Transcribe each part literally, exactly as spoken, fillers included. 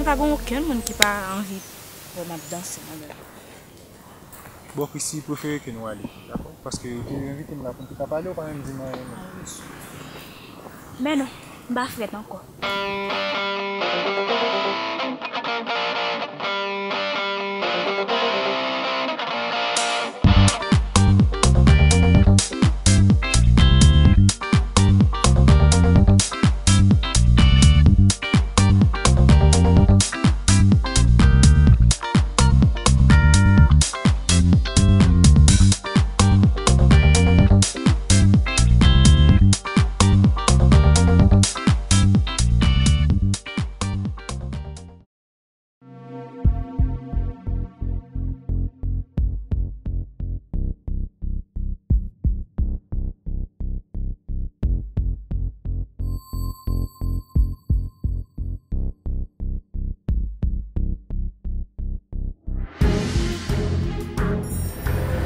Pa gen okenn moun ki pa anvi wè m ap danse nan gala. Bon, Chrissy, prefere ke nou ale, dakò? Paske ou te envite m la pou m te ka pale, ou pa menm di m anyen menm. Men non, m pa frèt ankò.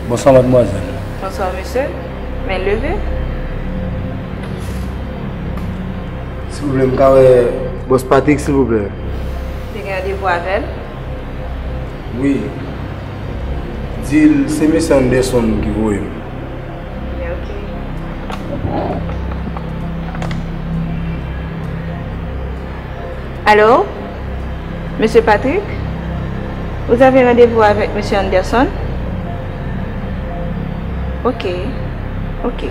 Bonswa, madmwazèl. Bonswa, mesye. Men leve. Silvouplè, m ka wè bòs Patrick, silvouplè? Te gen randevou avè l? Wi. Di l se mesye Anderson ki voye m. Ok. Allô? Monsieur Patrick? Vous avez rendez-vous avec Monsieur Anderson? Ok. Ok.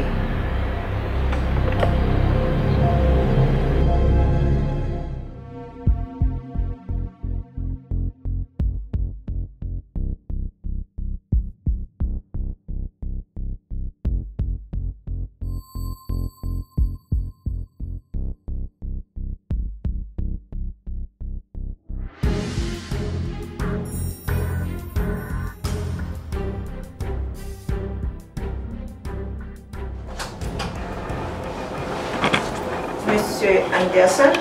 Mesye Anderson.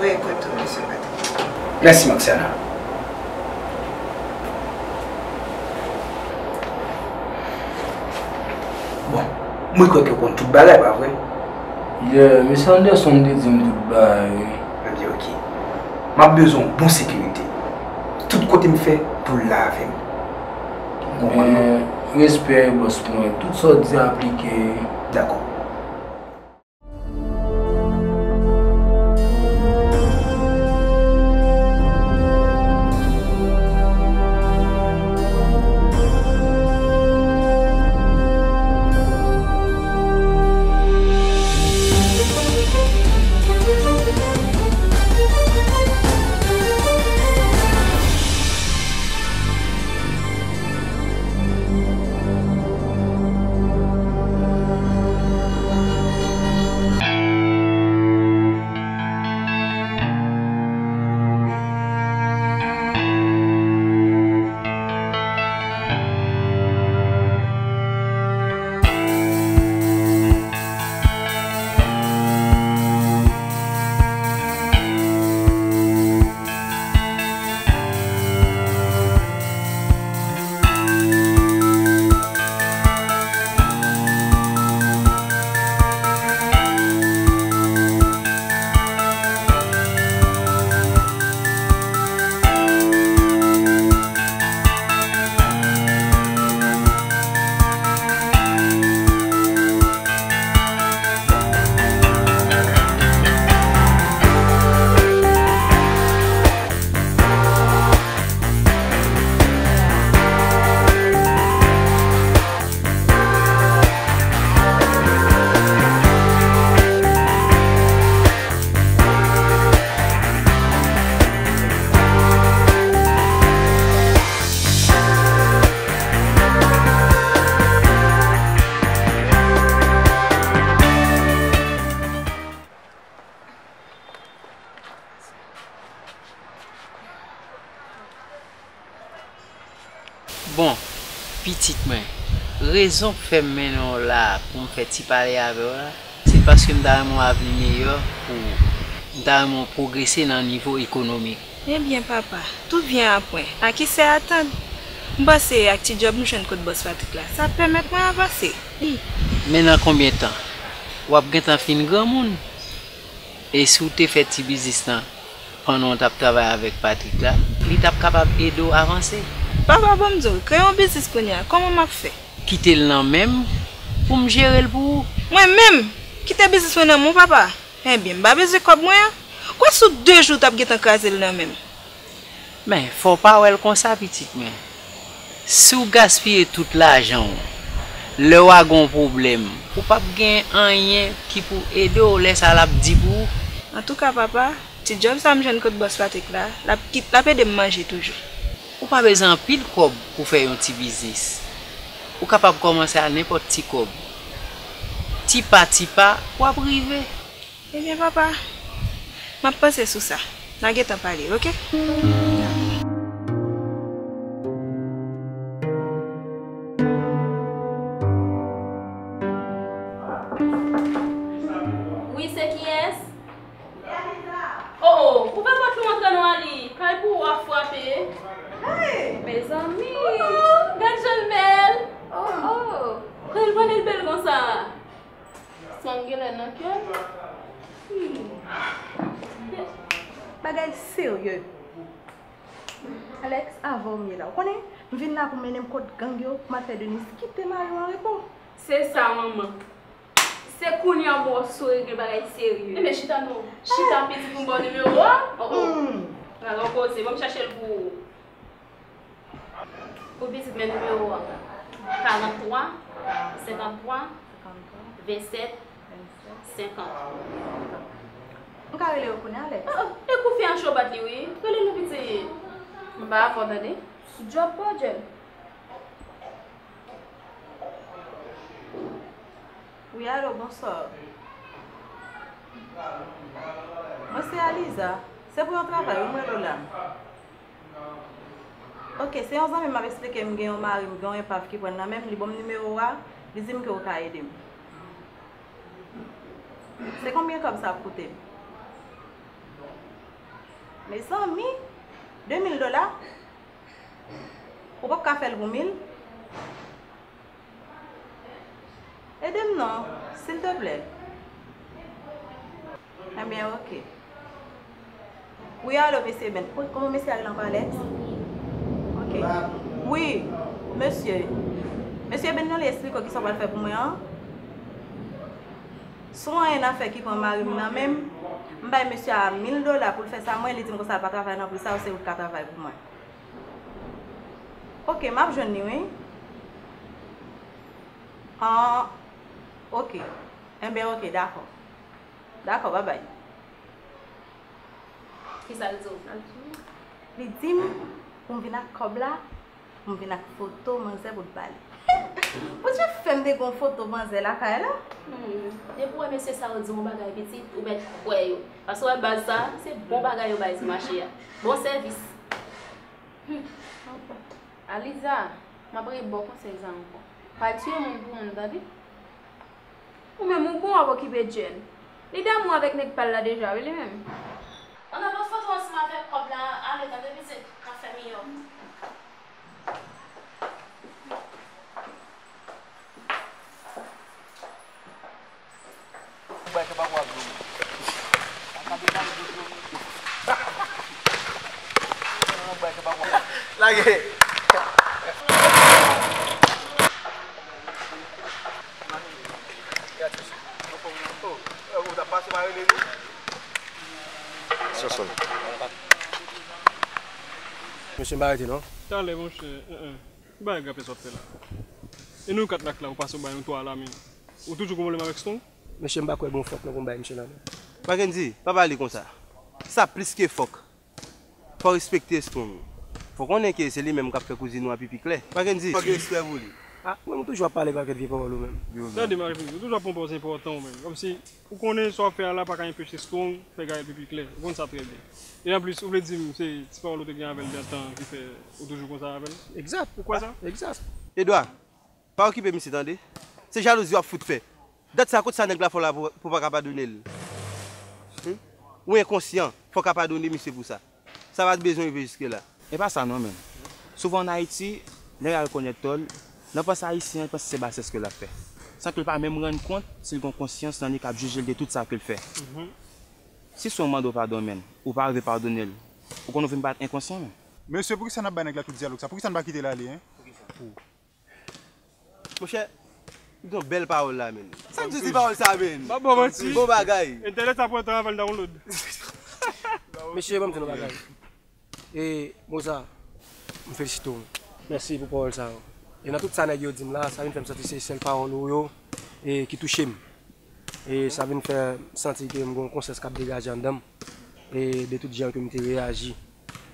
Veuillez écouter, Monsieur Patrick. Mèsi, Maxiana. Bon, mwen kwè ke w konn tout bagay, pa vre? Yeah, mesye Anderson te di m tout bagay, wi. Ebyen, ok. M ap bezwen yon bon sekirite. Tout kote m fè, pou l la avè m. Ou konprann mwen? Men, respè, bòs mwen. Tout sa w di aplike. Dakò. Bon, pitit mwen, rezon k fè m mennen w la pou m fè ti pale avè w la, se paske m ta renmen yon avni meyè pou ou. M ta renmen w pwogrese nan nivo ekonomik. Ebyen, papa, tout vient à point. À qui sait attendre? M panse ak ti djòb m jwenn kot bòs Patrick la, sa ap pèmèt mwen avanse. Men nan konbyen tan? W ap gentan fin granmoun. E si w te fè ti biznis lan, Pandan w t ap travay avèk Patrick la, li t ap kapab ede w avanse. Papa, bon m di w, kreye yon biznis kounye a, kòman m ap fè? Kite l nan men m pou m jere l pou ou. Mwen menm? Kite biznis mwen nan men w, papa? Ebyen, m pa bezwen kòb mwen an. Kwè sou de jou w t ap gentan kraze l nan men m. Men, fò w pa wè l konsa, pitit mwen. Si w gaspiye tout lajan w, lè w a gen yon pwoblèm, ou p ap gen anyen ki pou ede w, lè sa l ap di pou ou. Antouka, papa, ti djòb sa m jwenn kot bòs Patrick la, l ap kit, l ap ede m manje toujou. Ou pa bezwen anpil kòb pou fè yon ti biznis. Ou kapab kòmanse a nenpòt ti kòb. Ti pa ti pa, w ap rive. Ebyen, papa, m ap panse sou sa. N a gentan pale, oke? Wi, se kiyès? Oh, oh, ouvè pòt lan, antre non, Ali. Kay pou ou ap frape. Hey! Mezanmi! Oh! Gad jan l bèl! Oh! Oh! Kay l pandan l bèl konsa. San genlè nan kè l. Hmm. Bagay serye. Alex, avè w m ye la. Ou konnen, m vin la pou mennen m kot gang yo, pou m al fè Denise kite mari w an repo. Se sa, manman. Se kounye a w ap regle bagay serye. Enben, chita non. Chita, pitit, pou m ba w nimewo a. Oh, oh. Hmm. Gade yon koze, ban m chache l pou ou. Pou pitit, men nimewo a. Karant twa, senkant twa, vennsèt, senkant. M ka rele yo kounye a, Alex? Ah, ah, e kou fi a cho bat li, wi. Rele nou, pitit. M pa avè w, tande. Djòb pa w, Jèl. Wi, alo, bonswa. Mwen se Aliza. Se pou yon travay, wi, m rele w la. Oke, se yon zanmi m ap eksplike m gen yon mari m, gen yon enpav ki pran nan men m, li ban m nimewo a, li di m ke w ka ede m. Se konbyen kòb sa ap koute m? Mezanmi, de mil dola? Ou p ap ka fè l pou mil? Ede m non, silteplè. Ebyen, oke. Wi, alo, mesye Ben. Wi, kòman mesye a rele ankò, Alex? Oke. Wi, mesye. Mesye Ben, non, li eksplike w kisa w pral fè pou mwen an. Si w anyen nan fè ki pran mari m nan men m, m bay mesye a mil dola pou l fè sa mwen, li di m konsa l pa travay nan pri sa, se ou k ka travay pou mwen. Oke, m ap jwenn li, wi. Ah, oke. Enben, oke, dakò. Dakò, babay. Kisa l di w? Li di m pou m vin ak kòb la, pou m vin ak foto manzè pou l ba li. Bondye fè m te gen yon foto manzè lakay la. Hmm. Depi w wè mesye sa yo di w yon bagay pitit, ou mèt kwè yo. Paske w wè baz sa, se bon bagay yo bay ti mache a. Bon sèvis. Hmm. Aliza, m ap rele ba w konsèy sa ankò. Pa al tiye moun pou moun, tande? Ou menm ou bon ap okipe Jen. Li damou avèk nèg pa l la deja, wi, li menm. Ann al pran foto ansanm avèk kòb la, ale, tande pitit, n ap fè miyò. Lage. Sosol. Mesye, m pa rete non. Talè, monchè. Ki bagay grapyès w ap fè la? E nou kat la k la, ou pase w bay nou twa la, men ou toujou gen pwoblèm avèk Strong? Mesye, m pa kwè gen yon fòk non pou m bay misye la non. Mackendy, pa pale konsa. Sa plis ke fòk. Fò w respekte Strong. Fò w konnen ke se li menm k ap fè kouzin ou a pipi klè. Mackendy, fò w gen respè pou li. Ah, ou menm ou toujou ap pale pakèt vye pawòl ou menm. Gade, Mackendy, ou toujou ap pran pòz enpòtan ou menm. Kòmsi Ou konnen sa w ap fè a la pa ka enpeche Strong fè Gaëlle pipi klè. Ou konn sa trè byen. E anplis, ou vle di m se ti pawòl ou te gen avè l nan tan ki fè ou toujou konsa avè l? Egzat. Ou kwè sa? Egzat. Edouard, pa okipe misye tande. Se jalouzi w ap fout fè. Dat sa kot sa nèg la fè w la pou, pou w pa ka padone l? Hum? Ou enkonsyan, fò w ka padone misye pou sa. Sa pa t bezwen rive jiske la. E pa sa non, men. Souvan ann Ayiti, lè y al konèt tò l, nan panse ayisyen an, l panse se basès ke l ap fè. San ke l pa menm rann kont si l gen yon konsyans nan li k ap jije l de tout sa ke l fè. Mhm. Si Strong mande w padon, menn, ou pa rive padone l, ou konn ou vin parèt enkonsyan, menn. Mesye, poukisa n ap bay nèg la tout dyalòg sa? Poukisa n pa kite l ale, en? Monchè, m gen yon bèl pawòl la, menn. Sa k di pawòl sa, menn? M ap ba w manti. Bon bagay. Entènèt sa pran tan avan l download. Mesye, ban m di nou bagay. E, Moza, m felisite w. Mèsi pou pawòl sa yo. E nan tout sa nèg yo di m la, sa vin fè m santi se sèl pawòl ou yo, e ki touche m. E sa vin fè m santi ke m gen yon konsyans k ap degaje anndan m, e de tout jan ke m te reyaji,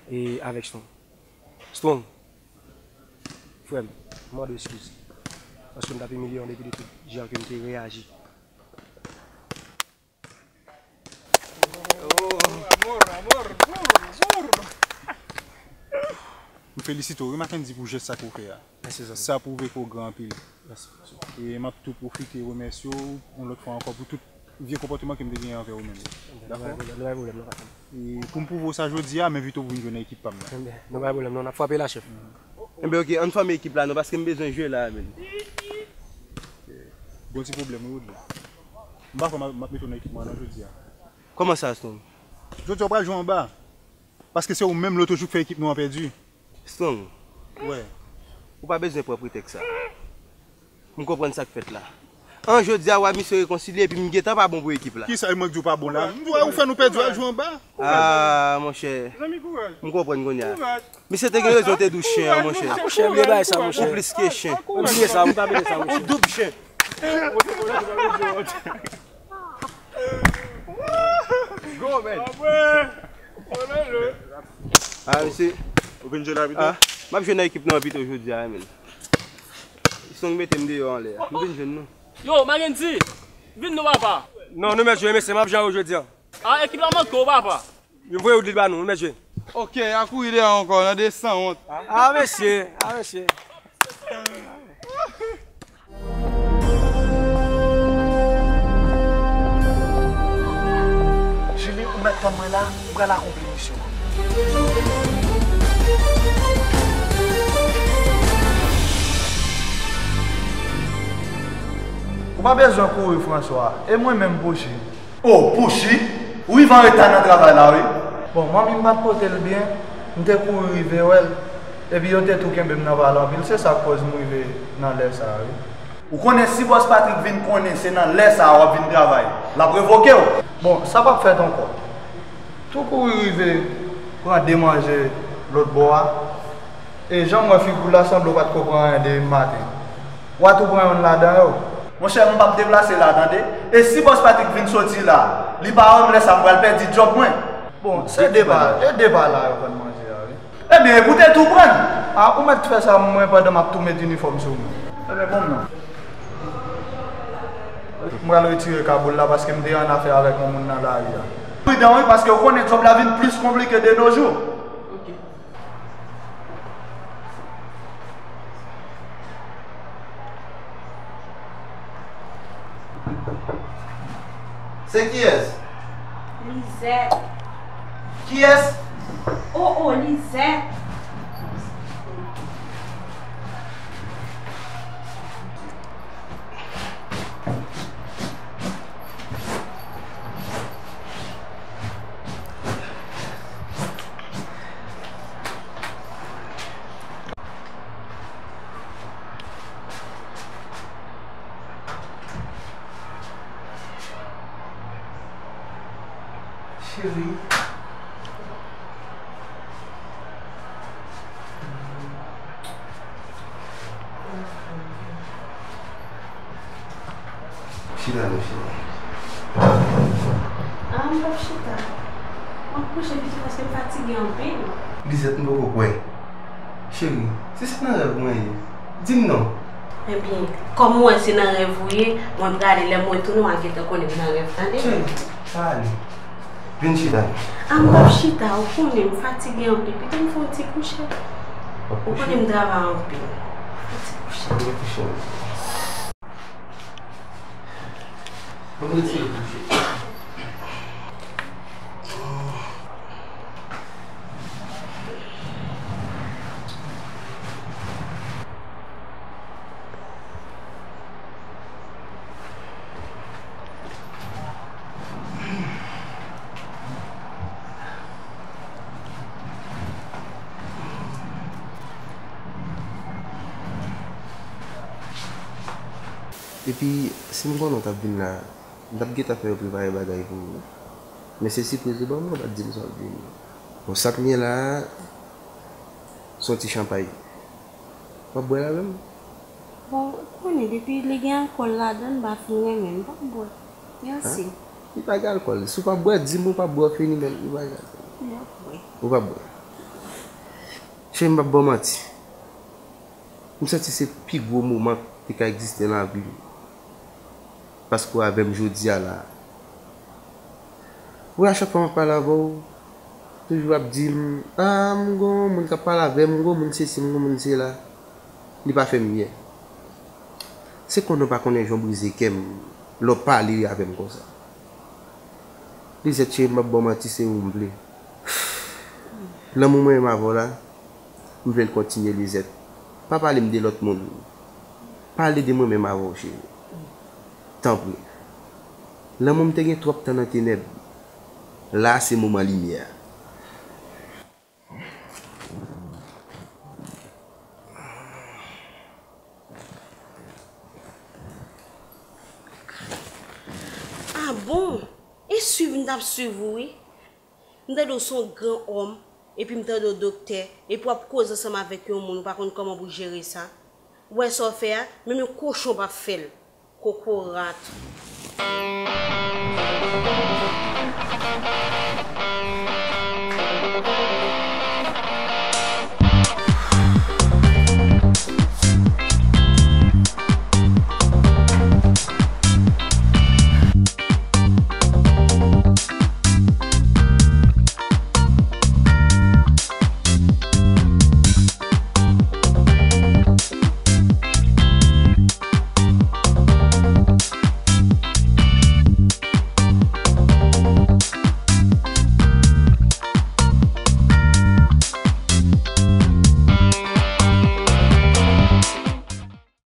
e avèk Strong. Strong, frè m, m mande w eskiz. Paske m t ap imilye w depi de tout jan ke m te reyaji. M felisite w, wi, Mackendy, pou jès sa ke w fè a. Mèsi, zanmi. Sa pwouve ke w gran anpil. Mèsi, mèsi. E m ap tou pwofite remèsye w yon lòt fwa ankò pou tout vye konpòteman ke m te genyen anvè ou menm. Dakò? Nou pa gen pwoblèm, nou pa gen pwoblèm, non, patnè. E pou m pwouve w sa jodi a, m envite w pou vin jwe nan ekip pa m nan. Ebyen, nou pa gen pwoblèm, non, n ap frape la, chèf. Ebyen, oke, ann fòme ekip la, non, paske m bezwen jwe la, menn. Gon ti pwoblèm, wi, Woodley. M pa kwè m ap, m ap mete w nan ekip mwen an, non, jodi a. Kòman sa, Strong? Jodi a, w pral jwe anba. Paske se ou menm lòt jou k fè ekip nou an pèdi. Strong. Wè. Ou pa bezwen pran pretèks sa. M konprann sa k fèt la. An, jodi a, w a misye rekonsilye, epi m gentan pa bon pou ekip la. Kisa, e mwen k di w pa bon la? M di w, ou fè nou pèdi, w al jwe anba. Ah, monchè. M konprann kounye a. Misye te gen rezon, te dous chen an, monchè. Monchè, bliye bagay sa, monchè. Ou plis ke chen. Bliye sa, m pa bliye sa, monchè. Ou doub chen. Gwo, men. Ah, mesye. Ou vin jwe la pito? Ah, m ap jwe nan ekip nou an pito jodi a, men. Strong mete m deyò anlè a. M vin jwenn nou. Yo, Mackendy, vin non, papa. Non, nou mèt jwe, mesye, m ap jwe jodi a. Ah, ekip la manke w, papa. Yo voye Woodley ba nou, nou mèt jwe. Oke, y a kouri deyò ankò, nan de sanwont. Ah, mesye, ah, mesye. Jimmy, ou mèt tann mwen la, m pral akonpli misyon an. Ou pa bezwen kouri, François. E mwen menm, Pouchi. O, Pouchi, ou rive an reta nan travay la, wi. Bon, manmi m pa t pote l byen, m te kouri rive wè l, epi yo te tou kenbe m nan pale anpil, se sa k koz m rive nan lè sa a, wi. Ou konnen si bòs Patrick vin konnen se nan lè sa a w ap vin travay, l ap revoke w. Bon, sa p ap fèt ankò. Tou kouri rive pran de manje lòt bò a. E jan m wè figi w la, sanble w pa t ko pran anyen depi maten. W a tou pran yonn ladan yo. Monchè, m p ap deplase la, tande. E si bòs Patrick vin soti la, li pa wè m lè sa, m pral pèdi djòb mwen. Bon, se depa, e depa la yo vann manje a, wi. Ebyen, epi w te tou pran. A, ou mèt fè sa mwen pandan m ap tou met inifòm sou mwen. Ebyen, bon, non. M pral retire kagoul la paske m te an afè avèk yon moun nan lari a. Pridan, wi, paske w konnen djòb la vin plis konplike de nos jours. Se kiyès? Lizèt. Kiyès? O, o, Lizèt. Cheri. Chita non, cheri. Ah, m p ap chita. M ap kouche pito paske m fatige anpil. Lizèt, m poko kwè. Cheri, si se nan rèv mwen ye, di m non. Ebyen, kòm ou wè se nan rèv ou ye, mwen prale, lè mwen tounen w a gentan konnen m nan rèv, tande? Cheri, pa ale. Vin chita. Ah, m p ap chita, ou konnen m fatige anpil. Pito m fè yon ti kouche. Ou konnen m travay anpil. Yon ti kouche. Vin kouche. Ban m retire kouche. Epi, si m konnen w t ap vin la, m t ap gentan fè yo prepare bagay pou ou. Men se sipriz ou ban mwen, ou pa t di m sa w ap vini. Bon, sa k m ye la a, se yon ti chanpay. W ap bwè l avè m? Bon, ou konnen, depi li gen alkòl ladan l, m pa fin renmen, m p ap bwè. Mèsi. Li pa gen alkòl. Si w p ap bwè, di m ou p ap bwè, fini, men li pa gen alkòl. M p ap bwè. Ou p ap bwè. Cheri, m p ap ba w manti. M santi se pi gwo moman ki te ka egziste nan lavi m. Paske w avè m jodi a la. Wi, a chak fwa m ap pale avè w, toujou w ap di m, ah, m gon moun k ap pale avè m, m gon moun sesi, m gon moun sela. Li pa fè m byen. Se konnen w pa konnen jan w brize kè m lè w pale avè m konsa. Lizèt cheri, m p ap ba w manti, se ou m vle. Lanmou mwen menm avè w la, m vle l kontinye, Lizèt. Pa pale m de lòt moun. Pale de mwen menm avè w, cheri. Tanpri. Lanmou m te gen twòp tan nan tenèb. La a se moman limyè a. Ah bon? E swiv m t ap swiv ou wi. M tande w se yon gran òm, epi m tande w doktè, epi w ap koze ansanm avèk yon moun, ou pa konn kòman pou jere sa. Ou wè sa w fè a, menm yon kochon p ap fè l. Kokorat.